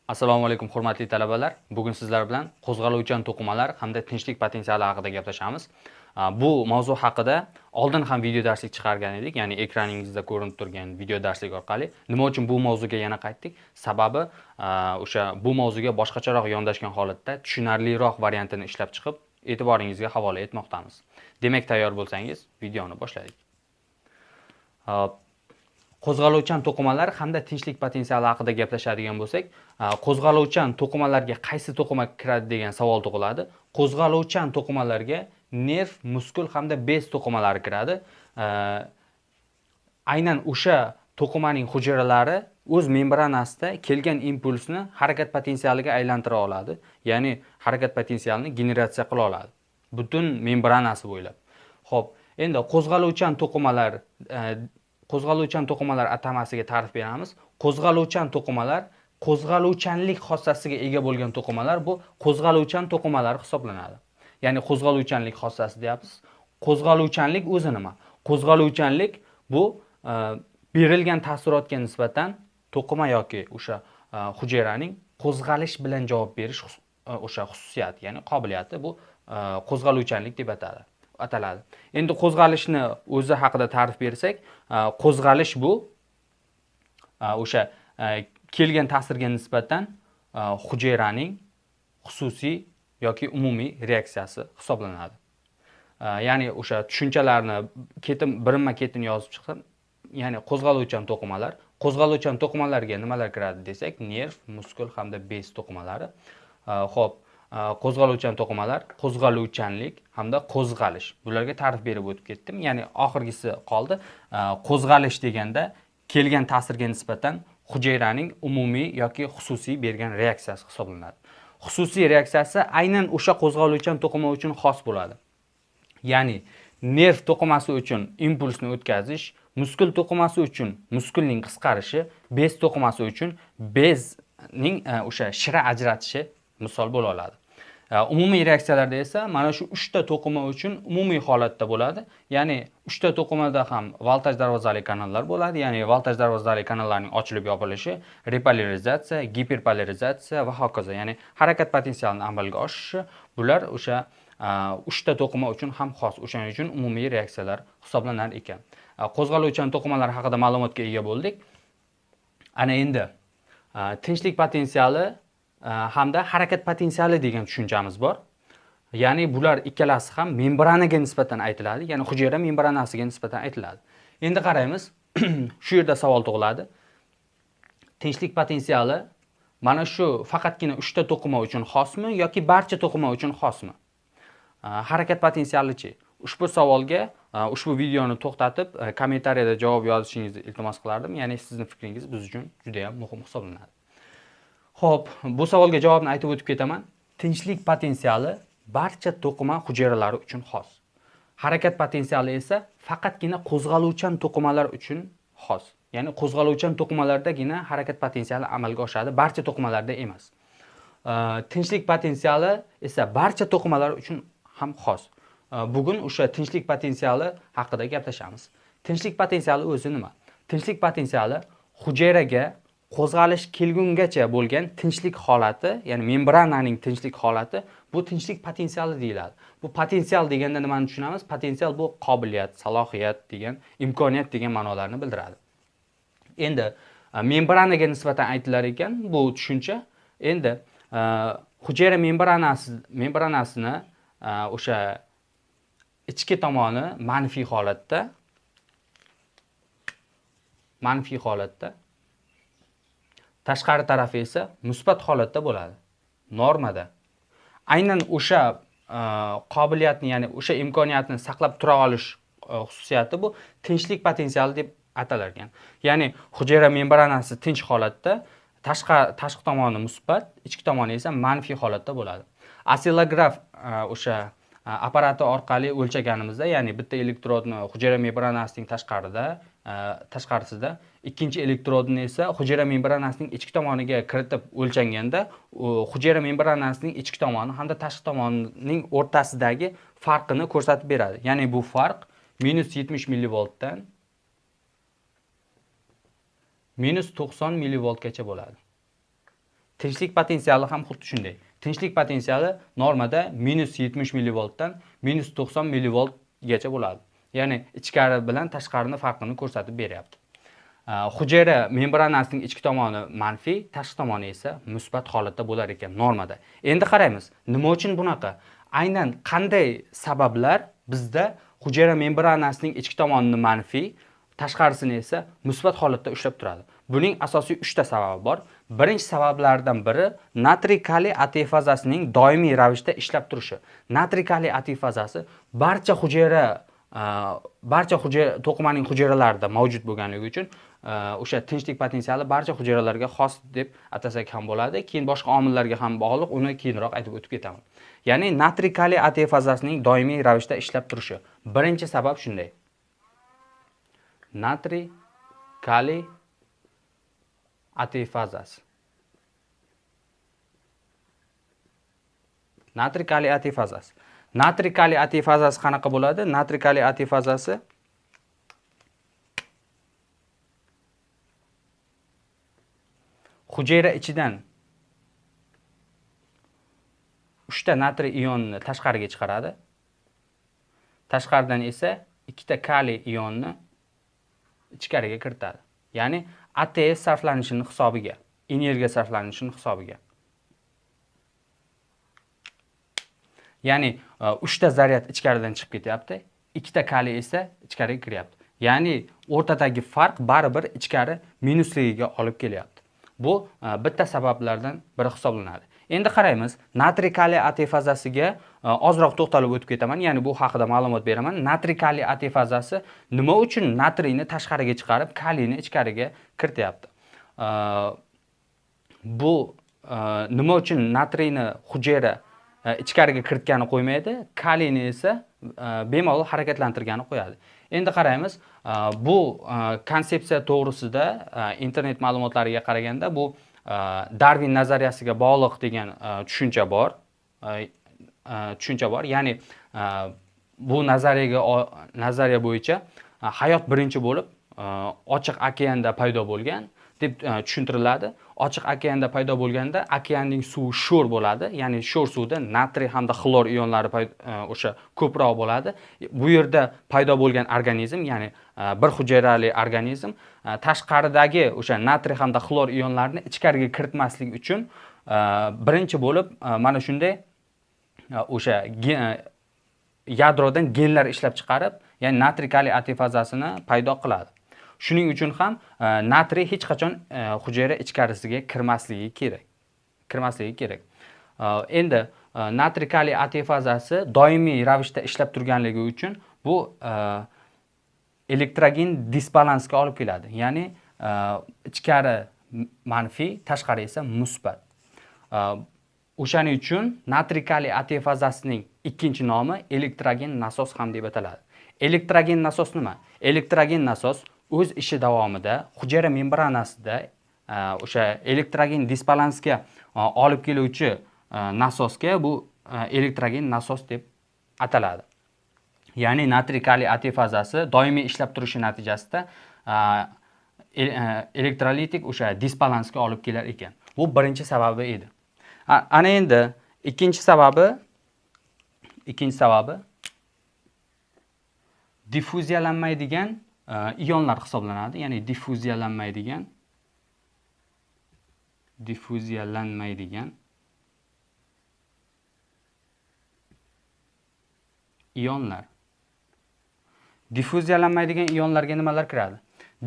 Assalomu alaykum hurmatli talabalar. Bugun sizlar bilan qo'zg'aluvchan to'qimalar hamda tinchlik potensiali haqida gaplashamiz. Bu mavzu haqida oldin ham video darslik chiqargan edik, ya'ni ekraningizda ko'rinib turgan video darslik orqali. Nima uchun bu mavzuga yana qaytdik? Sababi o'sha bu mavzuga boshqacharoq yondashgan holatda tushunarliroq variantini ishlab chiqib, e'tiboringizga havola etmoqdamiz. Demak, tayyor bo'lsangiz, videoni boshladik. Qo'zg'aluvchan to'qimalar hamda tinchlik potensiali haqida gaplashadigan bo'lsak, qo'zg'aluvchan to'qimalarga qaysi to'qima kiradi degan savol tug'iladi. Qo'zg'aluvchan to'qimalarga nerv, muskul hamda bez to'qimalari kiradi. Aynan o'sha to'qimaning hujayralari o'z membranasida kelgan impulsni harakat potensialiga aylantira oladi, ya'ni harakat potensialini generatsiya qila oladi butun membranasi bo'ylab. Xo'p, endi qo'zg'aluvchan to'qimalar atamasiga ta'rif beramiz. Qo'zg'aluvchan to'qimalar qo'zg'aluvchanlik xossasiga ega bo'lgan to'qimalar, bu qo'zg'aluvchan to'qimalar hisoblanadi. Ya'ni qo'zg'aluvchanlik xossasi deyapmiz. Qo'zg'aluvchanlik o'zi nima? Qo'zg'aluvchanlik bu berilgan ta'sirotga nisbatan to'qima yoki o'sha hujayraning qo'zg'alish bilan javob berish o'sha xususiyati, ya'ni qobiliyati, bu qo'zg'aluvchanlik deb ataladi. Endi qo'zg'alishni o'zi haqida ta'rif bersak, qo'zg'alish bu o'sha kelgan ta'sirga nisbatan hujayraning xususiy yoki umumiy reaksiyasi hisoblanadi. Ya'ni o'sha tushunchalarni birinma-ketin yozib chiqsam, ya'ni qo'zg'aluvchan to'qimalar, qo'zg'aluvchan to'qimalarga nimalar kiradi desak, nerv, muskul hamda bez to'qimalari. Xo'p, qo'zg'aluvchan to'qimalar, qo'zg'aluvchanlik hamda qo'zg'alish. Bularga ta'rif berib o'tib ketdim. Ya'ni oxirgisi qoldi. Qo'zg'alish deganda kelgan ta'sirga nisbatan hujayraning umumiy yoki xususiy bergan reaksiyasi hisoblanadi. Xususiy reaksiyasi aynan o'sha qo'zg'aluvchan to'qima uchun xos bo'ladi. Ya'ni nerv to'qimasi uchun impulsni o'tkazish, muskul to'qimasi uchun muskulning qisqarishi, bez to'qimasi uchun bezning o'sha shira ajratishi misol bo'la oladi. Umumiy reaksiyalarda esa mana shu 3 ta to'qima uchun umumiy holatda bo'ladi. Ya'ni 3 ta to'qimada ham voltaj darvozali kanallar bo'ladi. Ya'ni voltaj darvozali kanallarning ochilib yopilishi, repolarizatsiya, giperpolarizatsiya va hokazo, ya'ni harakat potensialini amalga oshishi, bular o'sha 3 ta to'qima uchun ham xos. O'shaning uchun umumiy reaksiyalar hisoblanar ekan. Qo'zg'aluvchan to'qimalar haqida ma'lumotga ega bo'ldik. Ana endi tinchlik potensiali hamda harakat potensiali degan tushunchamiz bor. Ya'ni bular ikkalasi ham membranaga nisbatan aytiladi, ya'ni hujayra membranasiga nisbatan aytiladi. Endi qaraymiz, shu yerda savol tug'iladi. Tinchlik potensiali mana shu faqatgina 3 ta to'qima uchun xosmi yoki barcha to'qima uchun xosmi? Harakat potensialichi? Ushbu savolga ushbu videoni to'xtatib, kommentariyada javob yozishingizni iltimos qilardim. Ya'ni sizning fikringiz biz uchun juda ham muhim hisoblanadi. Xo'p, bu savolga javobni aytib o'tib ketaman. Tinchlik potensiali barcha to'qima hujayralari uchun xos. Harakat potensiali esa faqatgina qo'zg'aluvchan to'qimalar uchun xos. Ya'ni qo'zg'aluvchan to'qimalardagina harakat potensiali amalga oshadi, barcha to'qimalarda emas. Tinchlik potensiali esa barcha to'qimalar uchun ham xos. Bugun o'sha tinchlik potensiali haqida gaplashamiz. Tinchlik potensiali o'zi nima? Tinchlik potensiali hujayraga qo'zg'alish kelgungacha bo'lgan tinchlik holati, ya'ni membrananing tinchlik holati, bu tinchlik potensiali deyiladi. Bu potensial deganda nimani tushunamiz? Potensial bu qobiliyat, salohiyat degan, imkoniyat degan ma'nolarni bildiradi. Endi membranaga nisbatan aytilar ekan bu tushuncha. Endi hujayra membranasini o'sha ichki tomoni manfiy holatda, tashqari tarafi esa musbat holatda bo'ladi, normada. Aynan o'sha qobiliyatni, ya'ni o'sha imkoniyatni saqlab tura olish xususiyati bu tinchlik potensiali deb atalar ekan. Ya'ni hujayra membranasi tinch holatda, tashqi tomoni musbat, ichki tomoni esa manfiy holatda bo'ladi. Oscillograf o'sha apparati orqali o'lchaganimizda, ya'ni bitta elektrodni hujayra membranasining tashqarisida, ikkinchi elektrodni esa hujayra membranasining ichki tomoniga kiritib o'lchanganda, hujayra membranasining ichki tomoni hamda tashqi tomonining o'rtasidagi farqini ko'rsatib beradi. Ya'ni bu farq -70 millivoltdan -90 millivoltgacha bo'ladi. Tinchlik potensiali ham xuddi shunday. Tinchlik potensiali normada -70 millivoltdan -90 millivoltgacha bo'ladi. Ya'ni ichkari bilan tashqarini farqini ko'rsatib beryapti. Hujayra membranasining ichki tomoni manfiy, tashqi tomoni esa musbat holatda bo'lar ekan normada. Endi qaraymiz, nima uchun bunaqa? Aynan qanday sabablar bizda hujayra membranasining ichki tomonini manfiy, tashqarisini esa musbat holatda ushlab turadi? Buning asosiy 3 ta sababi bor. Birinchi sabablardan biri natriy kaliy ATFazasining doimiy ravishda ishlab turishi. Natriy kaliy ATFazasi barcha hujayra to'qimaning hujayralarida mavjud bo'lganligi uchun o'sha tinchlik potensiali barcha hujayralarga xos deb atasak ham bo'ladi. Keyin boshqa omillarga ham bog'liq, uni keyinroq aytib o'tib ketaman. Ya'ni natriy kaliy ATFazasining doimiy ravishda ishlab turishi. Birinchi sabab shunday. Natriy kaliy ATFazasi. Natriy kaliy ATFazasi. Natriy kaliy ATFazasi qanaqa bo'ladi? Natriy kaliy ATFazasi hujayra ichidan 3 ta natriy ionini tashqariga chiqaradi. Tashqaridan esa 2 ta kaliy ionini ichkariga kiritadi. Ya'ni ATF sarflanishining hisobiga, energiya sarflanishining hisobiga. Ya'ni 3 ta zaryad ichkaridan chiqib ketyapti, 2 ta kaliy esa ichkariga kiryapti. Ya'ni o'rtadagi farq baribir ichkari minusligiga olib kelyapti. Bu bitta sabablardan biri hisoblanadi. Endi qaraymiz, natriy kaliy ATFazasiga ozroq to'xtalib o'tib ketaman, ya'ni bu haqida ma'lumot beraman. Natriy kaliy ATFazasi nima uchun natriyni tashqariga chiqarib, kaliyni ichkariga kirityapti? Bu nima uchun natriyni hujayra ichkariga kiritgani qo'ymaydi, kaliyni esa bemalol harakatlantirgani qo'yadi. Endi qaraymiz, bu konsepsiya to'g'risida internet ma'lumotlariga qaraganda bu Darvin nazariyasiga bog'liq degan tushuncha bor. Ya'ni bu nazariya bo'yicha hayot birinchi bo'lib ochiq okeanda paydo bo'lgan deb tushuntiriladi. Ochiq okeanda paydo bo'lganda okeanning suvi sho'r bo'ladi, ya'ni sho'r suvda natriy hamda xlor ionlari o'sha ko'proq bo'ladi. Bu yerda paydo bo'lgan organizm, ya'ni bir hujayrali organizm tashqaridagi o'sha natriy hamda xlor ionlarini ichkariga kiritmaslik uchun birinchi bo'lib mana shunday o'sha yadrodan genlar ishlab chiqarib, ya'ni natriy kaliy ATFazasini paydo qiladi. Shuning uchun ham natriy hech qachon hujayra ichkarisiga kirmasligi kerak. Endi natriy kaliy ATFazasi doimiy ravishda ishlab turganligi uchun bu elektrogen disbalansga olib keladi. Ya'ni ichkari manfiy, tashqari esa musbat. O'shaning uchun natriy kaliy ATFazasining ikkinchi nomi elektrogen nasos ham deb ataladi. Elektrogen nasos nima? Elektrogen nasos o'z ishi davomida hujayra membranasida o'sha elektrogen disbalansga olib keluvchi nasosga bu elektrogen nasos deb ataladi. Ya'ni natriy kaliy ATFazasi doimiy ishlab turishi natijasida elektrolitik o'sha disbalansga olib kelar ekan. Bu birinchi sababi edi. Ana endi ikkinchi sababi diffuziyalanmaydigan ionlar hisoblanadi. Ya'ni diffuziyalanmaydigan ionlar. Diffuziyalanmaydigan ionlarga nimalar kiradi?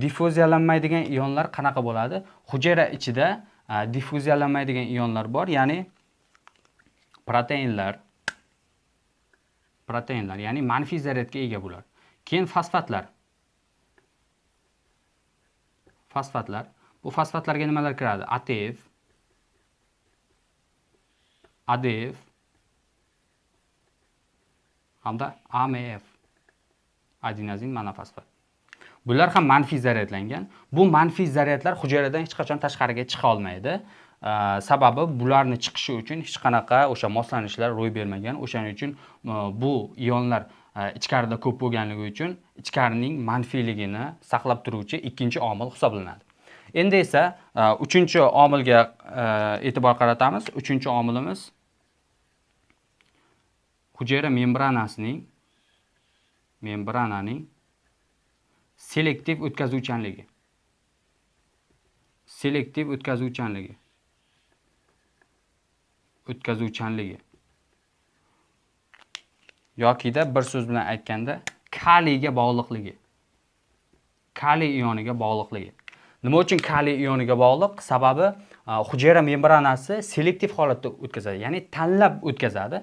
Diffuziyalanmaydigan ionlar qanaqa bo'ladi? Hujayra ichida diffuziyalanmaydigan ionlar bor, ya'ni proteinlar, ya'ni manfiy zaryadga ega bular. Keyin fosfatlar. Bu fosfatlarga nimalar kiradi? ATF, ADF hamda AMF, adenozin monofosfat. Bular ham manfiy zaryadlangan. Bu manfiy zaryadlar hujayradan hech qachon tashqariga chiqa olmaydi. Sababi bularni chiqishi uchun hech qanaqa o'sha moslanishlar ro'y bermagan. O'shaning uchun bu ionlar ichkarida ko'p bo'lganligi uchun ichkarining manfiyligini saqlab turuvchi ikkinchi omil hisoblanadi. Endi esa uchinchi omilga e'tibor qaratamiz. Uchinchi omilimiz hujayra membrananing selektiv o'tkazuvchanligi. Selektiv o'tkazuvchanligi. Yokida bir so'z bilan aytganda kaliyga bog'liqligi. Kaliy ioniga bog'liqligi. Nima uchun kaliy ioniga bog'liq? Sababi hujayra membranasi selektiv holatda o'tkazadi, ya'ni tanlab o'tkazadi.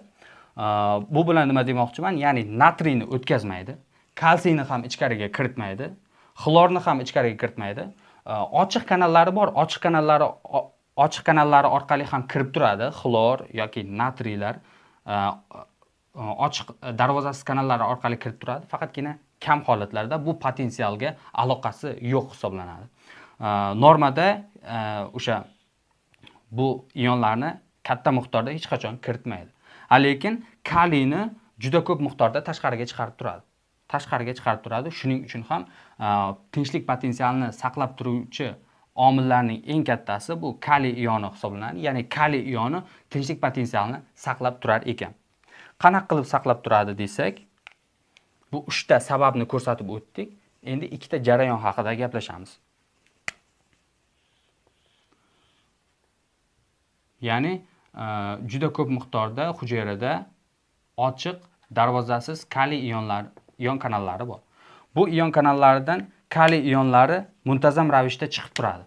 Bu bilan nima demoqchiman? Ya'ni natriyni o'tkazmaydi, kalsiyni ham ichkariga kiritmaydi, xlorni ham ichkariga kiritmaydi. Ochiq kanallari bor, ochiq kanallari orqali ham kirib turadi xlor yoki natriylar. Ochiq darvozasiz kanallari orqali kirib turadi, faqatgina kam holatlarda bu potensialga aloqasi yo'q hisoblanadi. Normada o'sha bu ionlarni katta miqdorda hech qachon kiritmaydi. Lekin kaliyni juda ko'p miqdorda tashqariga chiqarib turadi. Tashqariga chiqarib turadi. Shuning uchun ham tinchlik potensialini saqlab turuvchi omillarning eng kattasi bu kaliy ioni hisoblanadi. Ya'ni kaliy ioni tinchlik potensialini saqlab turar ekan. Qanaqa qilib saqlab turadi desak, bu uchta sababni ko'rsatib o'tdik. Endi ikkita jarayon haqida gaplashamiz. Ya'ni juda ko'p miqdorda hujayrada ochiq darvozasiz kaliy ion kanallari bor. Bu ion kanallaridan kaliy ionlari muntazam ravishda chiqib turadi.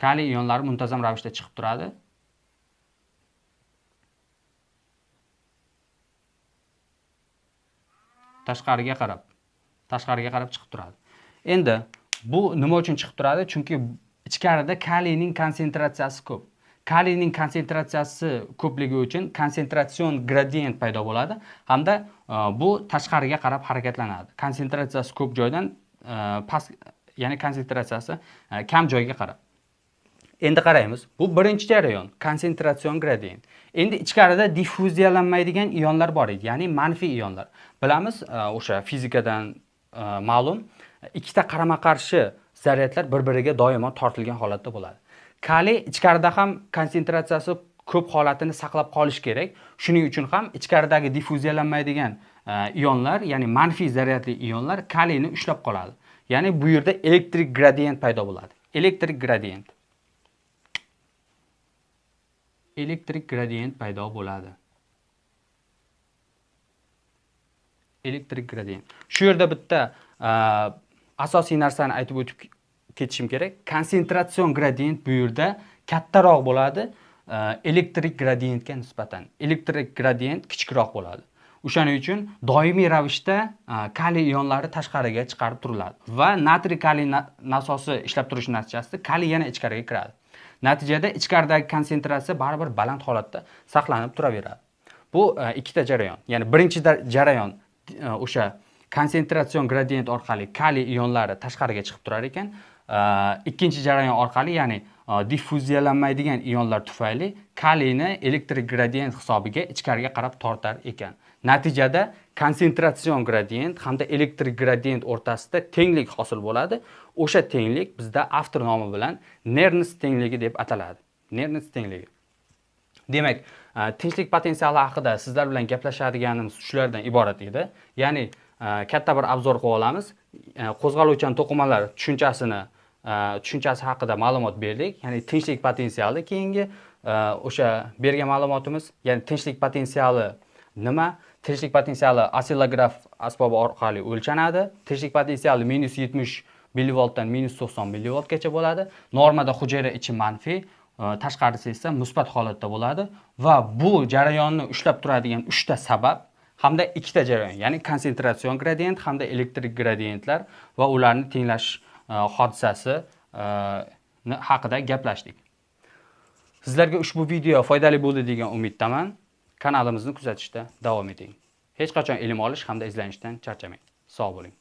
Kaliy ionlari muntazam ravishda chiqib turadi. Tashqariga qarab chiqib turadi. Endi bu nima uchun chiqib turadi? Chunki ichkarida kaliyning konsentratsiyasi ko'p. Kaliyning konsentratsiyasi ko'pligi uchun konsentratsion gradient paydo bo'ladi hamda bu tashqariga qarab harakatlanadi. Konsentratsiyasi ko'p joydan past, ya'ni konsentratsiyasi kam joyga qarab. Endi qaraymiz. Bu birinchi jarayon, konsentratsion gradient. Endi ichkarida diffuziyalanmaydigan ionlar bor edi, ya'ni manfiy ionlar. Bilamiz, o'sha fizikadan ma'lum, ikkita qarama-qarshi zaryadlar bir-biriga doimo tortilgan holatda bo'ladi. Kaliy ichkarida ham konsentratsiyasi ko'p holatini saqlab qolish kerak. Shuning uchun ham ichkaridagi diffuziyalanmaydigan ionlar, ya'ni manfiy zaryadli ionlar kaliyni ushlab qoladi. Ya'ni bu yerda elektrik gradient paydo bo'ladi. Elektrik gradient. Elektrik gradient paydo bo'ladi. Elektrik gradient. Shu yerda bitta asosiy narsani aytib o'tib ketishim kerak. Konsentratsion gradient bu yerda kattaroq bo'ladi elektrik gradientga nisbatan. Elektrik gradient kichikroq bo'ladi. O'shaning uchun doimiy ravishda kaliy ionlari tashqariga chiqarib turiladi va natriy kaliy nasosi ishlab turish natijasida kaliy yana ichkariga kiradi. Natijada ichkaridagi konsentratsiya baribir baland holatda saqlanib turaveradi. Bu ikkita jarayon. Ya'ni birinchi jarayon o'sha konsentratsion gradient orqali kaliy ionlari tashqariga chiqib turar ekan. Ikkinchi jarayon orqali, ya'ni diffuziyalanmaydigan ionlar tufayli kaliyni elektrik gradient hisobiga ichkariga qarab tortar ekan. Natijada konsentratsion gradient hamda elektrik gradient o'rtasida tenglik hosil bo'ladi. O'sha tenglik bizda avtor nomi bilan Nernst tengligi deb ataladi. Nernst tengligi. Demak, tinchlik potensiali haqida sizlar bilan gaplashadiganimiz shulardan iborat edi. Ya'ni katta bir obzor qilib olamiz. Qo'zg'aluvchan to'qimalar tushunchasi haqida ma'lumot berdik. Ya'ni tinchlik potensiali keyingi o'sha bergan ma'lumotimiz, ya'ni tinchlik potensiali nima? Tinchlik potensiali osillograf asbobi orqali o'lchanadi. Tinchlik potensiali -70 millivoltdan -90 millivoltgacha bo'ladi. Normada hujayra ichi manfiy, tashqarisi esa musbat holatda bo'ladi va bu jarayonni ushlab turadigan 3 ta sabab hamda ikkita jarayon, ya'ni konsentratsion gradient hamda elektrik gradientlar va ularni tenglash hodisasi haqida gaplashdik. Sizlarga ushbu video foydali bo'ldi degan umiddaman. Kanalimizni kuzatishda davom eting. Hech qachon ilm olish hamda izlanishdan charchamang. Sog' bo'ling.